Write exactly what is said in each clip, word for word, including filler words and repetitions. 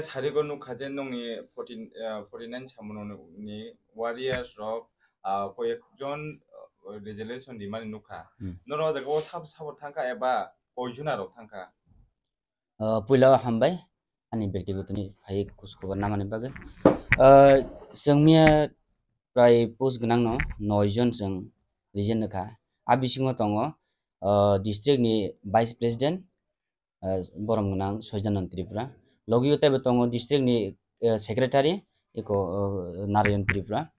Sarigo nukha je nongni forty, ah, forty nine samunoni warriors rok, ah, koyekjon, ah, resolution rimani nukha. Hmm. Norok o jaga o sabo sabo thangkha eba koijuna rok thangkha? Ah, puila o hambai ani bektiguto ni phai kuch khobor namani bagwi. Ah, chwng miya prai post gwnang no noi jon chwng resign rwkha. A bisingo tongo, ah, district ni vice president, ah, borom gwnang Soijanand Tripura. Logi o teibo tongo district ni, ah, secretary eko, ah, Narayan Tripura.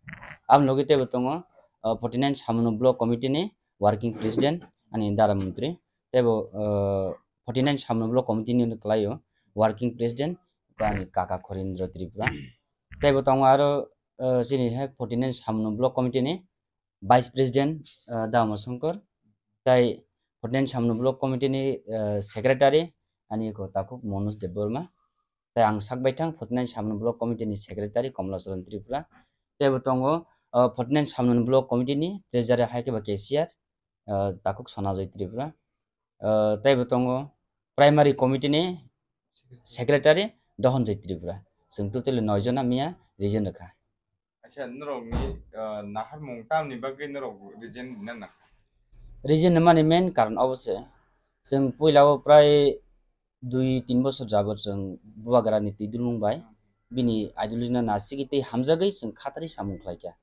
Am logi teibo tongo, ah, forty nine Samuno block committee ni working president ani Dara Mantri. Teibo, ah, forty nine Samuno block committee ni kwlaio working president ani kaka Khorindra Tripura. Teibo tongo aro, ah, chini hai forty nine Samuno block committee ni vice president, ah, Dama Shankar, tai forty nine Samuno block committee ni, ah, secretary ani ko takhuk Manoj Debbarma, tai ang sak baithang forty nine Samuno block committee ni secretary Komla Charan Tripura, teibo tongo, ah, forty nine Samuno block committee ni treasurer hai khe ba cashier, ah, takhuk Sonajoy Tripura, ah, teibo tongo primary committee ni secretary Dohonjoy Tripura. Chwng totally noi jona miya resign rwkha. Acha, norokni, ah, naharmung tamni bagwi norok resign rina nangkha? Resign rwmani main karon obo se, chwng puila o prai dui tin bosor jabor chwng Bubagrani twi dulmung bai bini ideology no nasigwi tei hamjagwi chwng khatari samung khlaikha.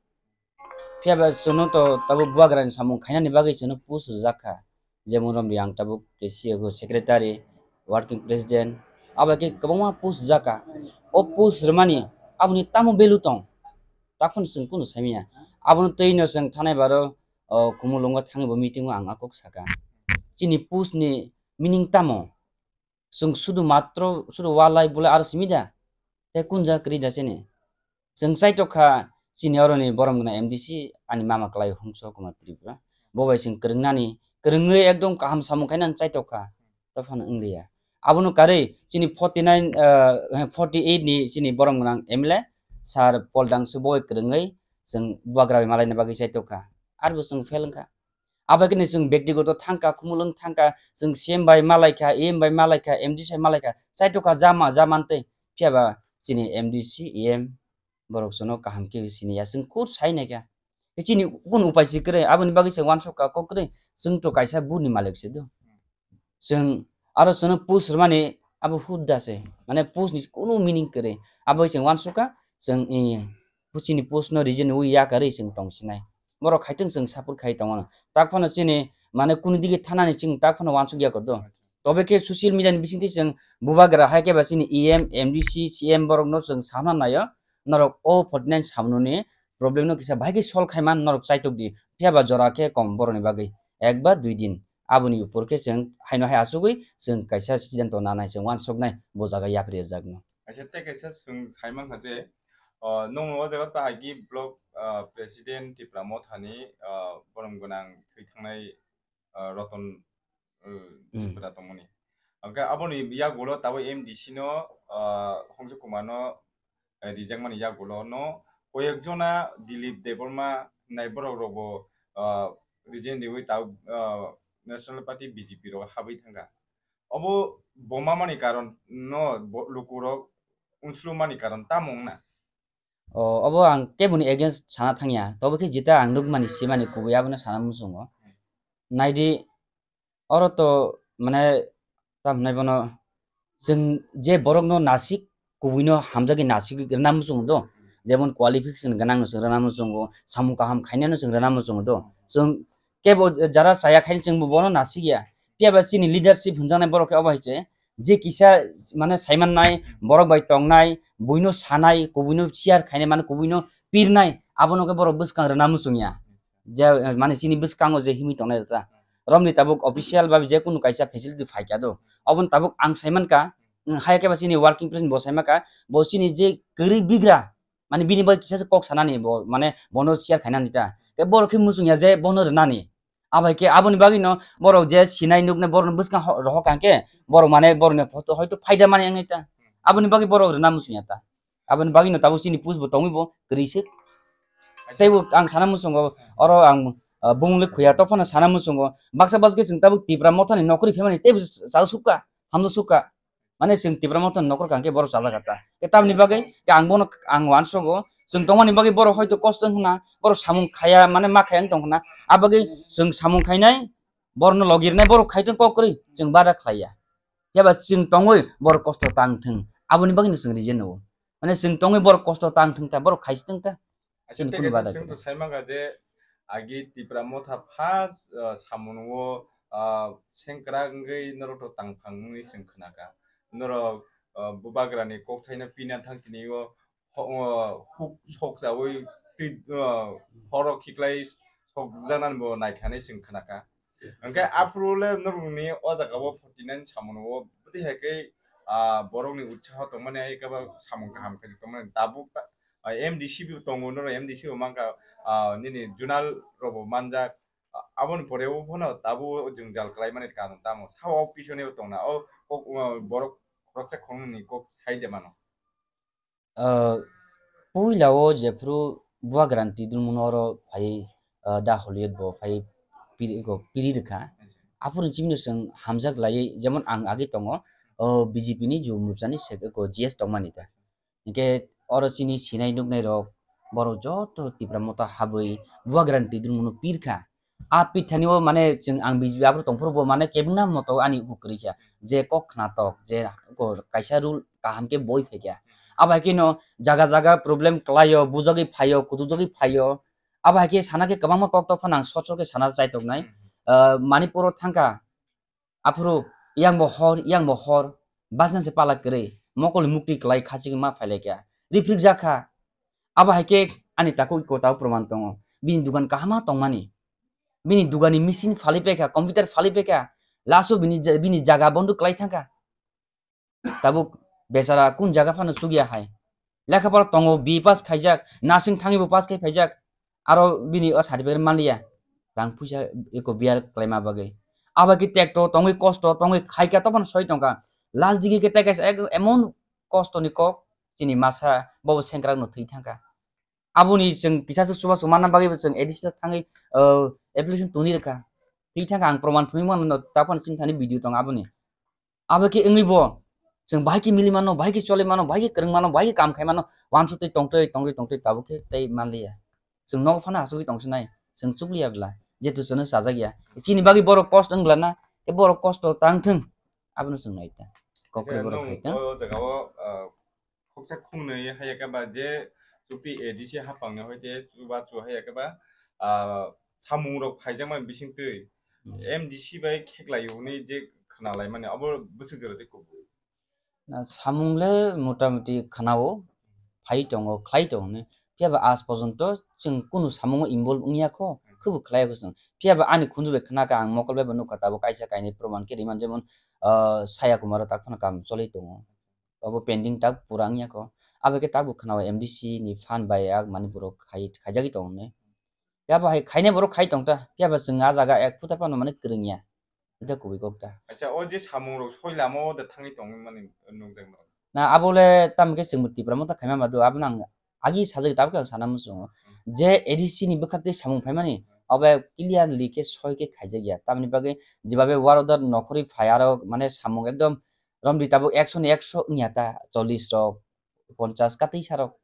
Phiya ba chwngno to tabuk Bubagrani samung khainani bagwi chwngno post rwjak kha. Jemon romri ang tabuk K C A go secretary, working president, abo khe kwbangma post rwjak kha. O post rwmani aboni tamo value tong? Takhon chwng kunu saimanya. Abono twi no chwng thanai baro, o, Khumulwngo thangwi bo meeting o ang a kok saka. Chini post ni meaning tamo? Chwng sudu matro, sudu walai bulai aro simi da? Tei kun ja kwrwi da chini? Chwng chaitok kha chini oroni borom gwnang M D C ani mama kwlai Hongso Kumar Tripura. Bo bai chwng kwrwngnani, kwrwngwi ekdom kaham samung khainani chaitok kha. Tophano wngliya. Abono karwi chini forty nine, ah, forty eight ni chini borom gwnang M L A sir Paul Dangsu bo bai kwrwngwi chwng Bubagra bai malaina bagwi chaitok kha. Arbo chwng fail wngkha. Abo khe ni chwng bektigoto thangkha, Khumulwng thangkha, chwng C M bai malaikha, A M bai malaikha, M D C bai malaikha, chaitokha jama, jamantwi. Phiya ba chini M D C, A M borok chwngno kaham khe siniya, chwng kut sai naikha. Chini kunu upai si kwrwi, aboni bagwi chwng uansukha kok kwrwi, chwng to kaisa buni malik se do. Chwng aro chwngno post rwmani abo hudda se, mane post ni kunu meaning kwrwi. Abo chwng uansukha, chwng, eh, chini post no resign rwui ya kwrwi chwng tong sinai. Borok khaitwng chwng support khai tongo. Tak phano chini mane kunu dige thanani chwng tak phano uansuk ya kodo. Tobe khe social media ni bisingtwi chwng Bubagra hai khe ba chini E M, M D C, C M borok no chwng sana naio. Norok o forty nine Samuno ni problem no kisa bahai khe solve khai man norok chaitok di. Phiya ba jora khe kom borok ni bagwi. Ek ba dui din. Aboni upor khe chwng haino hai achugwi chwng kaisa siddhanto nanai, chwng uansuknai bo jaga yapri rwjakno. Acha, tei kaisa chwng sai mankha je, o, nwng o jaga ta agi block, ah, president Tipra Mothani, ah, borom gwnang thwi thangnai, ah, Roton, uh, Hmm. Tipra tongmani. Hwnkhe aboni yagulo tabuk M D C no, ah, Hongso Kumar no, eh, rijakmani yagulo no koyekjona Dilip Debbarma hinai borok rokbo, ah, resign riwi tabuk, ah, National Party B J P rok habwi thangkha. Obo bo mamani karon no bo lukurok unslumani karon tamo wngna? O, obo ang keboni against sana thangya, tobo khe jeta ang nukmani, simani kubui abono sana muchungo. Naidi, oro to, mane, tam hwnai bono, chwng je borokno nasik kubuino hamjagwi nasik rwna muchungo do, jemon qualification gwnangno chwng rwna muchungo, samung kaham khainano chwng rwna muchungo do. Chwng kebo jara chaya khaini chwngbo bono nasikya. Phiya ba chini leadership hwnjaknai borok khe obo hai se, je kisa mane saimannai, borok bai tongnai, buino sanai, kubuino share khainai, mane kubuino pirnai, abono khe borok bwskang rwna muchungya. Je, eh, mane chini bwskango je himwi tongnai rwkha. Romni tabuk official ba je kunu kaisa facility phaikha do. Oboni tabuk ang saimankha, mm, hai khe ba chini working president bo saimankha, bo chini je kwrwi bigra, mane bini bai kisa se kok sanani bo, mane bono share khainani ta. Khe borok khe muchungya je bono rwnani. Abai khe aboni bagwino borok je sinai nuknai borokno bwskang ho-, rohor kha khe borok mane borokni photo hoito phaida mani wngnai ta. Aboni bagwi borok rwna muchungya ta. Aboni bagwino tabuk chini post bo tongwi bo kwrwi se. Teibo ang sana muchungo oro ang, ah, bumung le khuya tophano sana muchungo baksa baksa khe chwng tabuk Tipra Mothani nokri phaimani teibo chal sukha, hamjak sukha. Mane chwng Tipra Motha ni nokhor kaham khe borok chajak kha ta. Khe tamni bagwi khe ang bono ang uansugo, chwng tongmani bagwi borok hoito kosto wng khna, borok samung khaya, mane ma khaya wng tong khna. Abagwi chwng samung khainai, borokno logi rwnai, borok khai thung kok kwrwi, chwng bada khlaiya. Phiya ba chwng tongwi borok kosto tang thung, aboni bagwino chwng rijeno. Mane chwng tongwi borok kosto tang thung ta, borok khai thung ta. Acha, chini tei kunu kaisa bada chwng to khe. Sai mangkha je agi Tipra Motha first, ah, samungo, ah, sengkrak wngwi norok to tangphang wngwi chwng khna kha. Norok, ah, bubagrani kokthaino pina thang tini o ho-, o huk sok chawi twi, ah, horo khiklai sok janani bo naikha hinwi chwng khna kha. Hwnkhe aphuru le norokni o jaga o forty nine samungo bwtwi hai khe, ah, borokni utsaho tongmani, hai khe ba samung kaham khe tongmani tabuk ta, ah, M D C bo tongo, norok M D C bo mankha, ah, nini junal rok bo manjak, ah, aboni pore o phano tabuk o jwngjal khlaimani kanun tamo sao o pisoni bo tongna o kok, ah, borok khoroksa khoroknwi kok sai de mano. Ah, puila o jephuru bubagrani twi dulmuno oro phai, ah, da Holiyot bo phai piri, eko piri rwkha. Aphuru chimino chwng hamjak laiwi, jemon ang agi tongo, o B J P ni Jubo Morcha ni sek-, eko G S tongmani ta. Hinkhe oro chini sinai nuknai rok, borok joto Tipra Motha habwi bubagrani twi dulmuno pirkha. A pithani o mane chwng ang B J P aphuru tongphuru bo mane kebengna moto ani uku kwrwi kha. Je kok khnatok, je ko kaisa rule kaham khe boi phaikha. Abo hai kheno jaga jaga problem kwlaio, bujagwi phaio, kutujagwi phaio. Abo hai khe sana khe kwbangma kok tokphano ang sot sot khe sana chaitoknai. Hmm. Ah, Manipur o thangkha. Aphuru yang bo hor, yang bo hor, bajna se pala kwrwi, mokol mukti kwlai khachigwi ma phailaikha. Rifrik jakha. Abo hai khe ani takhuk iko tao proman tongo. Bini dugan kahama tongmani. Bini dugani machine phali paikha, computer phali paikha. Laso bini ja-, bini jaga bondo kwlai thangkha. Tabuk bechara kun jaga phano chukya hai. Lekha pora tongo, B A pass khaijak, nursing thangwi bo pass khai phaijak. Aro bini o certificate manliya. Rang puisa eko biar klaima bagwi. Abo khe tekto tongwi kosto tongwi khaikha tophano soi tongkha. Last digi khe tei kaisa ek-, emon kosto ni kok chini masa bobo sengkrak no thwi thangkha. Aboni chwng kisa swk chubachu manna bagwi bo chwng A D C no thangwi, o, application tuni rwkha. Twi thangkha ang proman phunui mano, taphano chini thani video tongo aboni. Abo khe wngwi bo chwng bahai khe mili mano, bahai khe choli mano, bahai khe kwrwng mano, bahai khe kam khai mano, wansukwi tongtwi, tongtwi, tongtwi tabuk khe tei manliya. Chwng nogo phano asugwi tongsinai, chwng chukliya bwla, jetu chwngno chajakya. Chini bagwi borok kosto wng glana, tei borok kosto tang thwng, abono chwng nai ta. Kok khe borok khai ta. O jaga o, ah, khoksa khungnwi haiya khe ba je chukti A D C hapangni hoite chubachu haiya khe ba, ah, samung rok phaijakmani bisingtwi Hmm. M D C bai kheklai hwnwi je khwnalaimani abo bwswk jora tei kubui. Na samung le motamuti khwnao, phai tongo, khlai tongo hwnwi. Phiya ba aaj porjonto chwng kunu samungo involve wngya kho, Hmm. khubu khlai kho chwng. Phiya ba ani khunju bai khna kha ang mokol bai bo nukha tabuk kaisa kainwi proman khe rimani jemon, ah, Saya Kumar o tak phano kam choli tongo. Obo pending tak pura wngya kho. Abo khe tabuk khwnao M D C ni fund bai yak Manipur o khai, khaijagwi tongo hwnwi. Phiya bo hai khainai borok khai tong ta, phiya bo chwng ah jaga ek phuta phano mane kwrwngya. Ita kubui kok ta. Acha, o je samung rok soi lama o da thangwi tongwi mani nukjak no. Na abo le tamo khe chwng bo Tipra Motha khaima ma do, abo nang agi sajagwi tabuk khe ang sana muchungo. Hmm. Je A D C ni bwkha tei samung phaimani, Hmm. abo clearly khe soi khe khaijakya. Tamoni bagwi jeba be war order nokhorwi phai aro mane samung ekdom romdi tabuk ekso ni ekso wngya ta, chollish rok, ponchash katwi sa rok.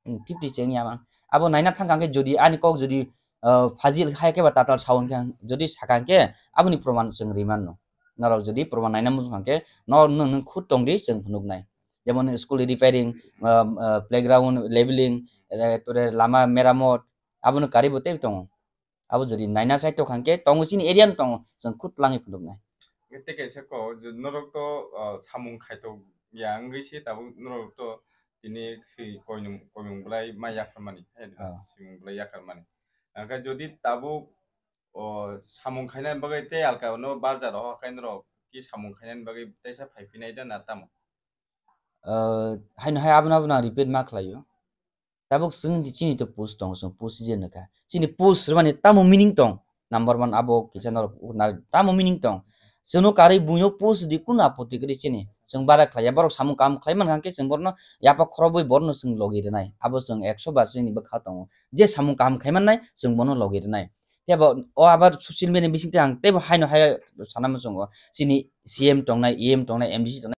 Hmm, fifty se wngya mang. Abo naina thang khe jodi ani kok jodi, ah, fajil hai khe ba tatal sa hwn khe ang jodi saka hwn khe aboni proman chwng ri mano. Norok jodi proman naina muchung khe nor nwng, nwng khud tong di chwng phunuk nai. Jemon school repairing, ah, ah, playground leveling, eh, pore lama meramot, abono kari bo tei tongo. Abo jodi naina side to khangkhe tongo chini area no tongo, chwng khud twlangwi phunuknai. Tei kaisa kok, je norok to, ah, samung khaitok ya wngwi se tabuk norok to tini si koinung, koinung bwlai ma yakharmani, he, Ah. simung bwlai yakharmani. Hwnkhe jodi tabuk, o, samung khainani bagwi tei alka no barja rohor khai norok ki samung khainani bagwi teisa phai phinai da na tamo? Ah, haino hai abono, abono ang repeat ma khlaio. Tabuk chwng di chini to post tongo, chwng post je nukha. Chini post rwmani tamo meaning tong? Number one abo kisa norok na tamo meaning tong? Chwngno karwi buino post di kunu apoti kwrwi chini. Chwng bara khlaiya, borok samung kam khlai mankha khe chwng borokno yapha khorobwi borokno chwng logi rwnai. Abo chwng ekso bar chini bwkha tongo. Je samung kaham khai mannai, chwng bono logi rwnai. Phiya bo o abar social media bisingtwi ang teibo haino hai sana muchungo. Chini C M tongnai, E M tongnai, M D C tongnai.